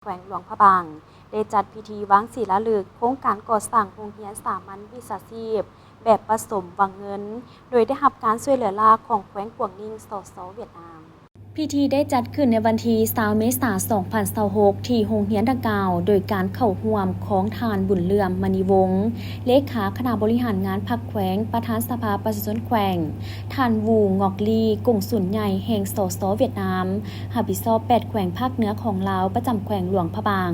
ແຂວງຫຼວງພະບາງ ໄດ້ຈັດພິທີວາງສີລາລຶກໂຄງການກໍ່ສ້າງໂຮງຮຽນສາມັນວິຊາຊີບແບບປະສົມຫວັງເງິນ ໂດຍໄດ້ຮັບການຊ່ວຍເຫຼືອຫຼ້າຂອງແຂວງກວາງນິ້ງ ສສ ຫວຽດນາມ. ພິທີໄດ້ຈັດຂຶ້ນໃນວັນທີຊາວ ເມສາ ສອງພັນຊາວຫົກ ທີ່ໂຮງຮຽນດັ່ງກ່າວ ໂດຍການເຂົ້າຮ່ວມຂອງທ່ານ ບຸນເຫຼື້ອມ ມະນີວົງ ເລຂາຄະນະບໍລິຫານງານພັກແຂວງ, ປະທານສະພາປະຊາຊົນແຂວງ, ທ່ານ ວູ ງອກລີ ກົງສຸນໃຫຍ່ແຫ່ງ ສສ ຫວຽດນາມ ຮັບຜິດຊອບແປດແຂວງພາກເໜືອຂອງລາວ ປະຈຳແຂວງຫຼວງພະບາງ,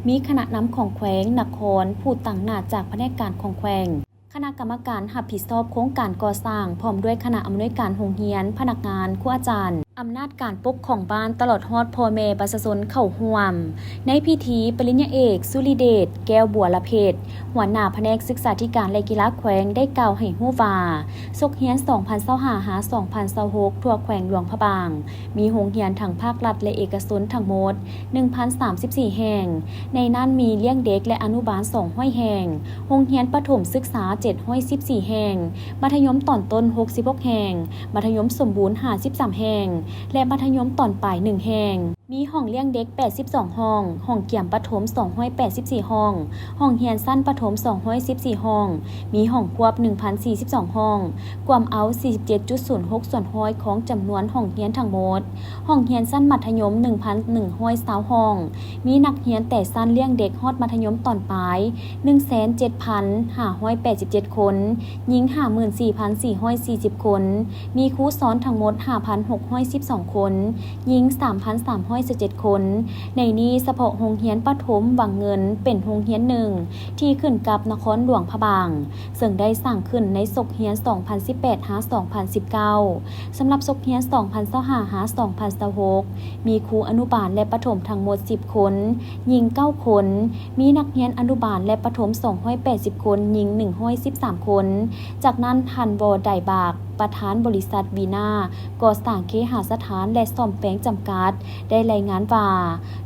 ມີຄະນະນຳຂອງແຂວງ, ນະຄອນ, ຜູ້ຕາງໜ້າຈາກພະແນກການຂອງແຂວງ, ຄະນະກຳມະການຮັບຜິດຊອບໂຄງການກໍ່ສ້າງ ພ້ອມດ້ວຍຄະນະອຳນວຍການໂຮງຮຽນ, ພະນັກງານ, ຄູອາຈານ, ອຳນາດການປົກຄອງບ້ານ ຕະຫຼອດຮອດພໍ່ແມ່ປະຊາຊົນເຂົ້າຮ່ວມ. ໃນພິທີ, ປະລິນຍາເອກ ສຸລິເດດ ແກ້ວບົວລະເພັດ ຫົວໜ້າພະແນກສຶກສາທິການ ແລະ ກິລາແຂວງ ໄດ້ກ່າວໃຫ້ຮູ້ວ່າ ສົກຮຽນສອງພັນຊາວຫ້າ ຫາ ສອງພັນຊາວຫົກ ທົ່ວແຂວງຫຼວງພະບາງ ມີໂຮງຮຽນທັງພາກລັດ ແລະ ເອກະຊົນທັງໝົດ ໜຶ່ງພັນສາມສິບສີ່ແຫ່ງ, ໃນນັ້ນມີລ້ຽງເດັກ ແລະ ອະນຸບານ ສອງຮ້ອຍແຫ່ງ, ໂຮງຮຽນປະຖົມສຶກສາ ເຈັດຮ້ອຍສິບສີ່ແຫ່ງ, ມັດທະຍົມຕອນຕົ້ນ ຫົກສິບຫົກແຫ່ງ, ມັດທະຍົມສົມບູນ ຫ້າສິບສາມແຫ່ງ ແລະ ມັດທະຍົມຕອນປາຍ ໜຶ່ງແຫ່ງ. ມີຫ້ອງລ້ຽງເດັກ ແປດສິບສອງຫ້ອງ, ຫ້ອງກຽມປະຖົມ ສອງຮ້ອຍແປດສິບສີ່ຫ້ອງ, ຫ້ອງຮຽນຊັ້ນປະຖົມ ສອງຮ້ອຍສິບສີ່ຫ້ອງ, ມີຫ້ອງຄວບ ໜຶ່ງພັນສີ່ສິບສອງຫ້ອງ, ກວມເອົາ ສີ່ສິບເຈັດຈຸດສູນຫົກສ່ວນຮ້ອຍຂອງຈຳນວນຫ້ອງຮຽນທັງໝົດ. ຫ້ອງຮຽນຊັ້ນມັດທະຍົມ ໜຶ່ງພັນໜຶ່ງຮ້ອຍຊາວຫ້ອງ, ມີນັກຮຽນແຕ່ຊັ້ນລ້ຽງເດັກຮອດມັດທະຍົມຕອນປາຍ ໜຶ່ງແສນເຈັດພັນຫ້າຮ້ອຍແປດສິບເຈັດຄົນ, ຍິງ ຫ້າໝື່ນສີ່ພັນສີ່ຮ້ອຍສີ່ສິບຄົນ, ມີຄູສອນທັງໝົດ ຫ້າພັນຫົກຮ້ອຍສິບສອງຄົນ, ຍິງ ສາມພັນສາມຮ້ອຍຊາວເຈັດຄົນ. ໃນນີ້ສະເພາະໂຮງຮຽນປະຖົມຫວັງເງິນເປັນໂຮງຮຽນໜຶ່ງທີ່ຂຶ້ນກັບນະຄອນຫຼວງພະບາງ, ເຊິ່ງໄດ້ສ້າງຂຶ້ນໃນສົກຮຽນສອງພັນສິບແປດ ຫາ ສອງພັນສິບເກົ້າ. ສຳລັບສົກຮຽນສອງພັນຊາວຫ້າ ຫາ ສອງພັນຊາວຫົກ ມີຄູອະນຸບານ ແລະ ປະຖົມທັງໝົດສິບຄົນ, ຍິງເກົ້າຄົນ, ມີນັກຮຽນອະນຸບານ ແລະ ປະຖົມ ສອງຮ້ອຍແປດສິບຄົນ, ຍິງໜຶ່ງຮ້ອຍສິບສາມຄົນ. ຈາກນັ້ນ ທ່ານ ວໍ ໄດບາກ ປະທານບໍລິສັດວີນາ ກໍ່ສ້າງເຄຫາສະຖານ ແລະ ສ້ອມແປງຈຳກັດ ໄດ້ລາຍງານວ່າ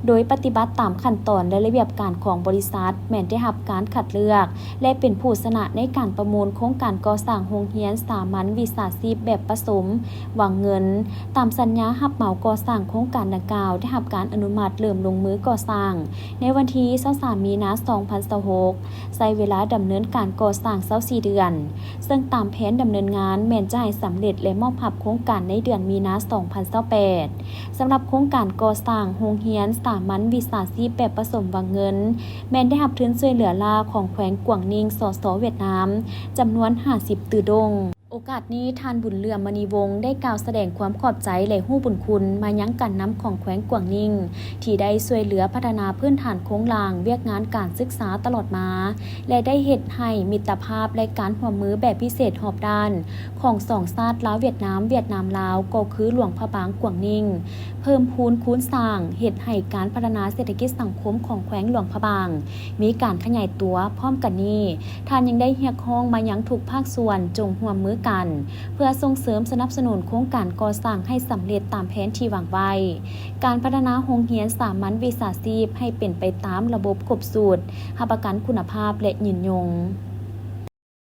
ໂດຍປະຕິບັດຕາມຂັ້ນຕອນ ແລະ ລະບຽບການຂອງບໍລິສັດ ແມ່ນໄດ້ຮັບການຄັດເລືອກ ແລະ ເປັນຜູ້ຊະນະໃນການປະມູນໂຄງການກໍ່ສ້າງໂຮງຮຽນສາມັນວິຊາຊີບແບບປະສົມຫວັງເງິນ ຕາມສັນຍາຮັບເໝົາກໍ່ສ້າງ. ໂຄງການດັ່ງກ່າວໄດ້ຮັບການອະນຸມັດເລີ່ມລົງມືກໍ່ສ້າງໃນວັນທີຊາວສາມ ມີນາ ສອງພັນຊາວຫົກ ໃຊ້ເວລາດຳເນີນການກໍ່ສ້າງຊາວສີ່ເດືອນ, ເຊິ່ງຕາມແຜນດຳເນີນງານແມ່ນຈະໃຫ້ສຳເລັດ ແລະ ມອບຮັບໂຄງການໃນເດືອນມີນາ ສອງພັນຊາວແປດ. ສຳລັບໂຄງການກໍ່ສ້າງໂຮງຮຽນສາມັນວິຊາຊີບແບບປະສົມຫວັງເງິນ ແມ່ນໄດ້ຮັບທຶນຊ່ວຍເຫຼືອລ້າຂອງແຂວງກວາງນິ້ງ ສສ ຫວຽດນາມ ຈຳນວນຫ້າສິບຕື້ດົງ. ໂອກາດນີ້ ທ່ານ ບຸນເຫຼື້ອມ ມະນີວົງ ໄດ້ກ່າວສະແດງຄວາມຂອບໃຈ ແລະ ຮູ້ບຸນຄຸນມາຍັງການນຳຂອງແຂວງກວາງນິ້ງ ທີ່ໄດ້ຊ່ວຍເຫຼືອພັດທະນາພື້ນຖານໂຄງລ່າງ, ວຽກງານການສຶກສາຕະຫຼອດມາ ແລະ ໄດ້ເຮັດໃຫ້ມິດຕະພາບ ແລະ ການຮ່ວມມືແບບພິເສດຮອບດ້ານຂອງສອງຊາດລາວ-ຫວຽດນາມ, ຫວຽດນາມ-ລາວ ກໍຄືຫຼວງພະບາງ-ກວາງນິ້ງ ເພີ່ມພູນຄູນສ້າງ, ເຮັດໃຫ້ການພັດທະນາເສດຖະກິດສັງຄົມຂອງແຂວງຫຼວງພະບາງມີການຂະຫຍາຍຕົວ. ພ້ອມກັນນີ້, ທ່ານຍັງໄດ້ຮຽກຮ້ອງມາຍັງທຸກພາກສ່ວນຈົ່ງຮ່ວມມືກັນ ເພື່ອສົ່ງເສີມສະໜັບສະໜູນໂຄງການກໍ່ສ້າງໃຫ້ສຳເລັດຕາມແຜນທີ່ວາງໄວ້, ການພັດທະນາໂຮງຮຽນສາມັນວິຊາຊີບໃຫ້ເປັນໄປຕາມລະບົບຄົບຊຸດ, ຮັບປະກັນຄຸນນະພາບ ແລະ ຍືນຍົງ.